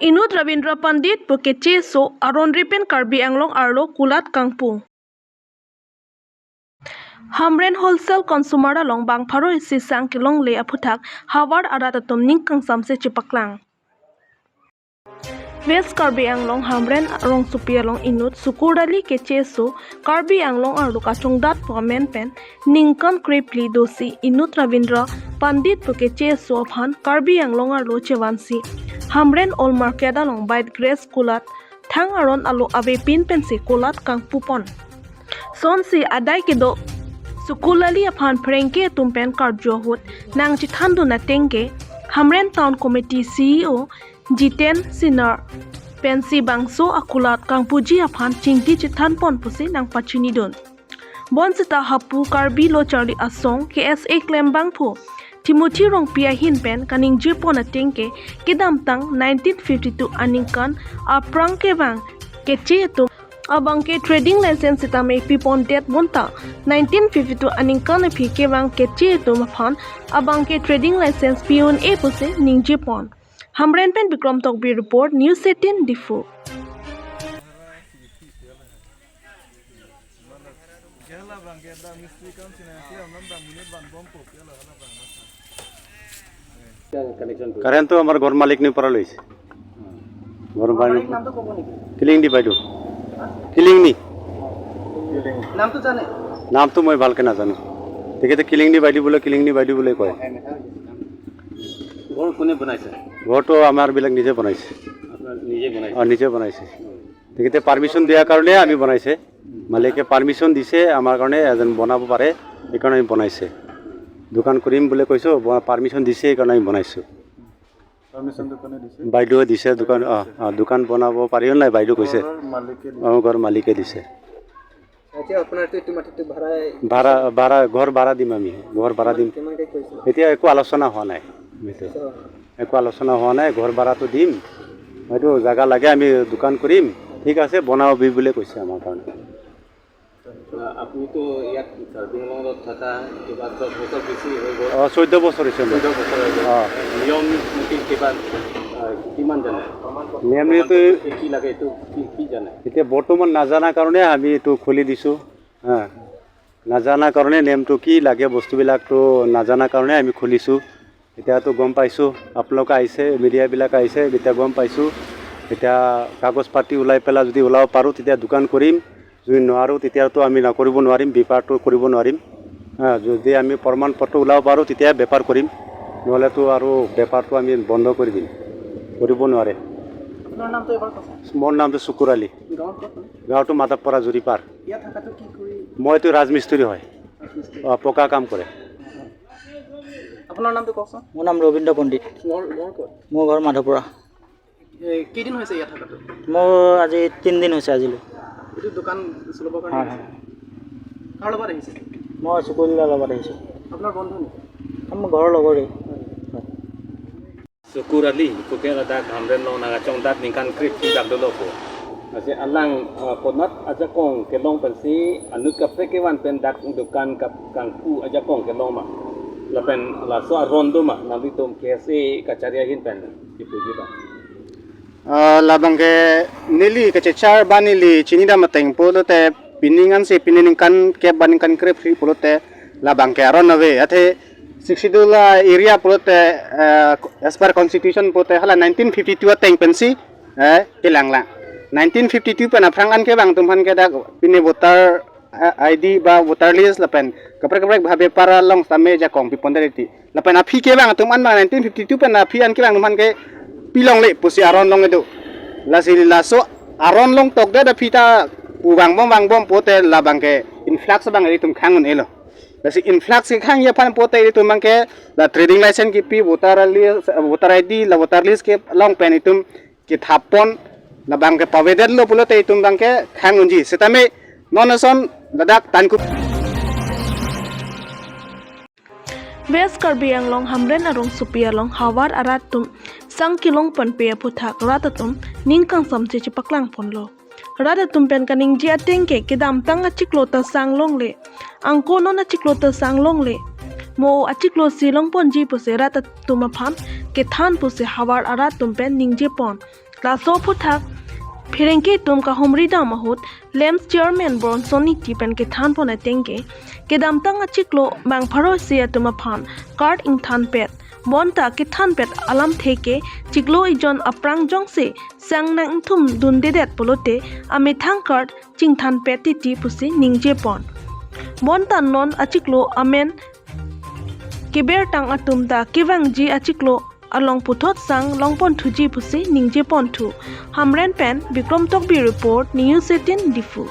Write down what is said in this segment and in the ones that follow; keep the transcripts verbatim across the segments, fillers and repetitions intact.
Inut Ravindra Pandit pu keche aso aron ripen Karbi Anglong arlo kulat kangpu. Hamren Wholesale Consumer along bang pharo isi sang kelongle aphuthak havar arat atum ning kangsamse chepaklang. West Karbi Anglong Hamren rongsopi along inut Sukur Ali keche aso Karbi Anglong arlo kachongdat pu amen pen ningkan krephli dosi inut Ravindra Pandit pu keche aso aphan Karbi Anglong arlo chevansi Hamren Old Market along Beit Grace kulat thang aron alo avepin pensi kulat kangpupon. Sonsi adai kedo Sukur Ali aphan pherangke atum pen karju ahut nangchethandun ateng ke Hamren Town Committee C E O Jiten Sinar pensi bangso akulat kangpuji aphan chingki chethanpon pusi nangpachinidun. Bonsita hapu Karbi Lo Charli Asong K S A klembangphu Timothy Rongpi ahin pen kaningjepon ateng ke kedamtang nineteen fifty-two aningkan aphrang kevang keche atum abangke trading license sitame pipondet bonta nineteen fifty-two aningkan aphi kevang keche atum aphan abangke trading license pi-un-e pusi ningjepon. Hamren pen Bikram Tokbi report, News eighteen Diphu. কাৰেণ্টটো আমাৰ ঘৰ মালিকনিৰ পৰা লৈছে। ঘৰ মালিক নামটো ক'ব নেকি? কিলিংনি বাইদেউ। কিলিংনি। নামটো জানে? নামটো মই ভালকে নাজানো। তেখেতে কিলিংনি বাইদেউ বোলে, কিলিংনি বাইদেউ বোলে কয়। ঘৰ কোনে বনাইছে? ঘৰটো আমাৰবিলাক নিজে বনাইছে। আপোনাৰ নিজে বনাইছে? অ, নিজে বনাইছে। তেখেতে পাৰ্মিশ্যন দিয়াৰ কাৰণে আমি বনাইছে। মালিকে পাৰ্মিশ্যন দিছে আমাৰ কাৰণে, এজন বনাব পাৰে, সেইকাৰণে আমি বনাইছে। দোকান কৰিম বুলি কৈছো, ব-, পাৰ্মিশ্যন দিছে, সেইকাৰণে আমি বনাইছো। পাৰ্মিশ্যনটো কোনে দিছে? বাইদেৱে দিছে, দোকান, অ, অ, দোকান বনাব পাৰিব নাই, বাইদেউ কৈছে। ঘৰৰ মালিকে দিছে। অ, ঘৰ মালিকে দিছে। এতিয়া আপোনাৰতো এইটো মাটিটো ভাড়াই? ভাড়া, ভাড়া, ঘৰ ভাড়া দিম আমি, ঘৰ ভাড়া দিম। কিমানকে কৈছে? এতিয়া একো আলোচনা হোৱা নাই। আচ্ছা। একো আলোচনা হোৱা নাই, ঘৰ ভাড়াটো দিম, এইটো জাগা লাগে, আমি দোকান কৰিম, ঠিক আছে, বনাবি বুলি কৈছে আমাৰ কাৰণে। আহ, আপুনিতো ইয়াত কাৰ্বি আংলঙত থকা কিবা দহ বছৰ বেছি হৈ গ'ল। অ, চৈধ্য বছৰ হৈছে মোৰ। চৈধ্য বছৰ হৈ গ'ল। অ। নিয়ম নীতি কিবা, আহ, কিমান জানে? নিয়ম নীতি কি, কি লাগে, এইটো কি, কি জানে? এতিয়া বৰ্তমান নাজানা কাৰণে আমি এইটো খুলি দিছো। হা। নাজানা কাৰণে নিয়মটো কি লাগে, বস্তুবিলাকতো নাজানা কাৰণে আমি খুলিছো। এতিয়াতো গম পাইছো, আপোনালোক আহিছে, মিডিয়াবিলাক আহিছে, এতিয়া গম পাইছো। এতিয়া কাগজ পাতি ওলাই পেলাই যদি ওলাব পাৰো, তেতিয়া দোকান কৰিম। যদি নোৱাৰো, তেতিয়াতো আমি নকৰিব নোৱাৰিম, বেপাৰটো কৰিব নোৱাৰিম। হা, যদি আমি প্ৰমাণ পত্ৰ ওলাব পাৰো, তেতিয়া বেপাৰ কৰিম, নহ'লেতো আৰু বেপাৰটো আমি বন্ধ কৰি দিম, কৰিব নোৱাৰে। আপোনাৰ নামটো এবাৰ কওকচোন। মোৰ নামটো চুকুৰ আলী। গাঁৱৰ ক'ত? গাঁৱটো মাধৱপাৰা জুৰিপাৰ। ইয়াত থকাটো কি কৰি? মইতো ৰাজমিস্ত্ৰী হয়। ৰাজমিস্ত্ৰী। অ, পকা কাম কৰে। আপোনাৰ নামটো কওকচোন। মোৰ নাম ৰবীন্দ্ৰ পণ্ডিত। ঘৰ, ঘৰ ক'ত? মোৰ ঘৰ মাধৱপুৰা। এ, কেইদিন হৈছে ইয়াত থকাটো? মোৰ আজি তিনিদিন হৈছে আজিলৈ। এইটো দোকান চলাবৰ কাৰণে হয়, আহিছে? হয়। কাৰ লগত আহিছে? মই চুকুৰ আলীৰ লগত আহিছোঁ। আপোনাৰ বন্ধু নেকি? মোৰ ঘৰৰ লগৰেই। হয়। চুকুৰ Ali, pu ke ladak Hamren along nangkachongdat ningkan krephli dak dolo ko. Lasi alang, ah, konat ajakong kelong pensi anut kaprek kevan pen dak dukan kap kangpu ajakong kelong ma. Lapen laso aron do ma, nanglitum K S A kachari ahin pen kipuji ba. Ah, labang ke neli kachechar ba neli chinidam ateng pulote pining ansi pini ningkan kep ba ningkan krephli pulote labang ke aron ave. Athe Sixth Schedule area pulote, eh, as per constitution pulote hala nineteen fifty-two ateng pensi, eh, kelang lang. Nineteen fifty-two pen aphrang an kevang atum aphan ke dak pini voter, eh, I D ba voter list lapen kaprek kaprek bha bepar along sitame ajakong pipondet iti. Lapen aphi kevang atum an ma nineteen fifty-two pen aphi an kevang atum aphan ke pilongle pusi aron long edo. Lasi laso aron long tokdet aphi ta pu vangbom vangbom pulote labang ke influx abang ilitum khang un-elo. Lasi influx kekhangji aphan pulote ilitum abang ke la trading license kipi, voter list, voter I D, la voter list kelong pen itum kethap pon, labang ke pavedetlo pulote itum abang ke khang unji. Sitame non ason ladak Tangkup. West Karbi Anglong Hamren arongsopi along havar arat atum sang kelong ponpe aphuthak rat atum ning kangsamse chepaklang ponlo. Rat atum pen kaningje ateng ke kedamtang achiklo ta sang longle, angko non achiklo ta sang longle, mo achiklo si long ponji pusi rat atum aphan kethan pusi havar arat atum pen ningje pon. Laso aphuthak pherangke atum kahumri dam ahut LAMPS chairman Bronson Ingti pen kethanpon atengke, kedamtang achiklo bang pharo isi atum aphan card ingthanpet. Bonta kethanpet alamthe ke chiklo ejon aphrang jongsi sang nangthum dundedet pulote amethang card chingthanpet titi pusi ningjepon. Bonta non achiklo amen kebertang atum ta kevangji achiklo along puthot sang longponthuji pusi ningjeponthu. Hamren pen Bikram Tokbi report, News eighteen Diphu.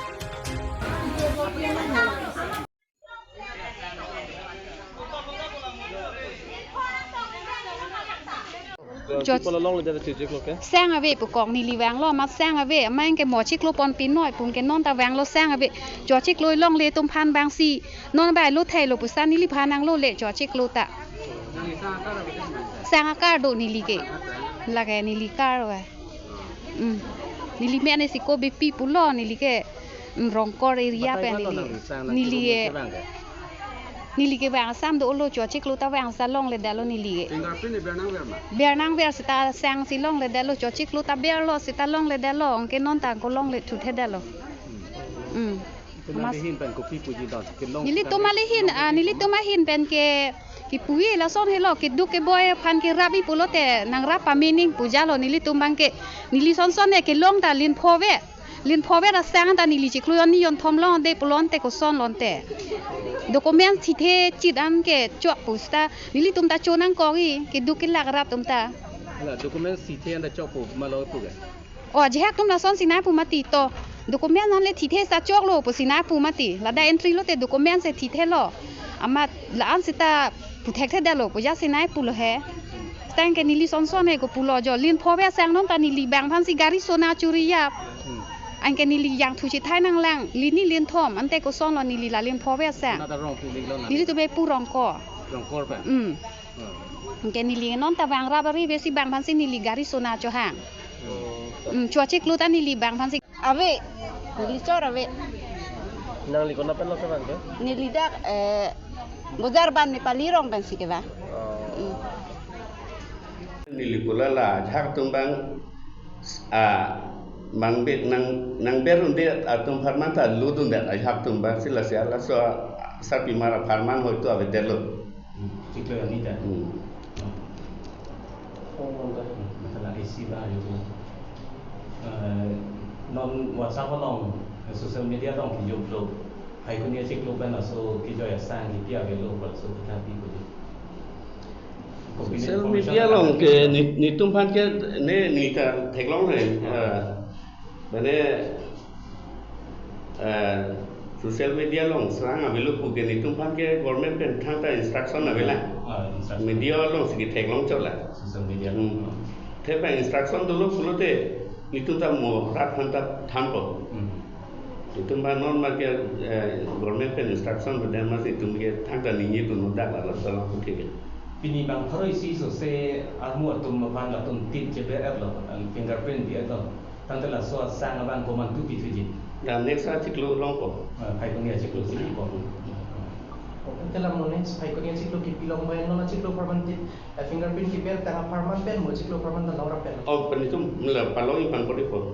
Jo- Chiklo longledet chiklo ke? Sang ave pu kong, neli vanglo amat sang ave, amat ke mo chiklo pon pinoi pu ke non ta vanglo sang ave. Jo chiklo longle atum aphan bangsi non bai lo thai lo pusi neliphan nanglole jo chiklo ta. Sang akar do neli ke. Lake neli kar ave. Hmm. Neli mene si ko B P pulo neli ke, hmm, Rongkor area pen neli. Neli, eh, neli kevang asam dolo, jo chiklo ta vangsi longledetlo neli ke. Fingerprint ber nangver ma? Ber nangver seta sangsi longledetlo, jo chiklo ta berlo seta longledetlo, anke non ta ko longlethuthedetlo. Hmm. Nelitum ahin pen kopi puji don, kelong nelitum ahin, ah, nelitum ahin pen ke, kepu-i lason helo, keduk keboi aphan kerap-i pulote nangrap pame ning pu jalo nelitum abangke. Neli sonson ne kelong ta lin phove. Lin phove ra sang ta neli chiklo hini hini thom longde pulote koson lote. Document thithe chit an ke chok pu seta nelitum ta cho nangkok-i, keduk kelak rap atum ta. Hala, document thithe an ta chok pu ma lo pu ke? O, ajahak atum lasonsi nai pu mati to. Document an le thithe seta choklo pusi nai pu mati. Ladak entry lote document si thithelo. Amat la-an seta puthekthedetlo pu jasi nai pulo he. Tangke neli sonson ne ko pulo jo. Lin phove sang non ta neli bang aphansi gari sona churi yap. Hmm. Anke neli jangthu chethai nanglang. Lin hini lin thom. Ante koson lo neli la lin phove sang. Nata Rongpilik lo na? Nelitum be pu Rongkor. Rongkor pen? Hmm. Hmm. Anke neli non ta bang rap ari besi bang aphansi neli gari sona chohang. Hmm. Hmm, jo chiklo ta neli bang aphansi. Ave, neli chor ave. Nangli konat pen lo kevang ke? Neli dak, eh, Bojar Ban Nepali rong pensi kevang. Oh. Hmm. Neli pu la ajahak atum abang, ah, bang be nang, nangber unde atum apharman ta lodunde ajahak atum abangsi lasi laso sarpimar apharman hoito avedetlo. Hmm, chiklo hini ta. Hmm. Phone number. Mathala isi ba ajo. Eh, non WhatsApp along, eh, social media along kijoklo. Phaikuni achiklo pen laso kijoi asang kipi avelo, laso kita pi ko. Social media along ke ni, nelitum aphan ke ne neli ta theklongle. Eh, mane, eh, social media along sang avelo pu ke nelitum aphan ke government pen thangta instruction avelang. Ah, instruction. Media alongsi ketheklong chot la. Social media. Hmm. Thepa instruction dolo pulote nelitum ta mo rat aphan ta thanpo. Hmm. Nelitum abang non ma ke, eh, government pen instruction avedet amatsi nelitum ke thangta ningjedun, no dak la laso along ke. Pini bang pharo isi sose armu atum aphan latum tin cheber-etlo, al fingerprint di-etlo. Tangte laso asang abang komantu pithuji? La next achiklo longpo. Ah, Phaikuni achiklo si po. Tangte la mo next Phaikuni achiklo kipi long pen non achiklo apharman tin, eh, fingerprint kibertang apharman pen mo chiklo apharman ta longrap pen. Oh, pen nelitum la palong-i abang kori po.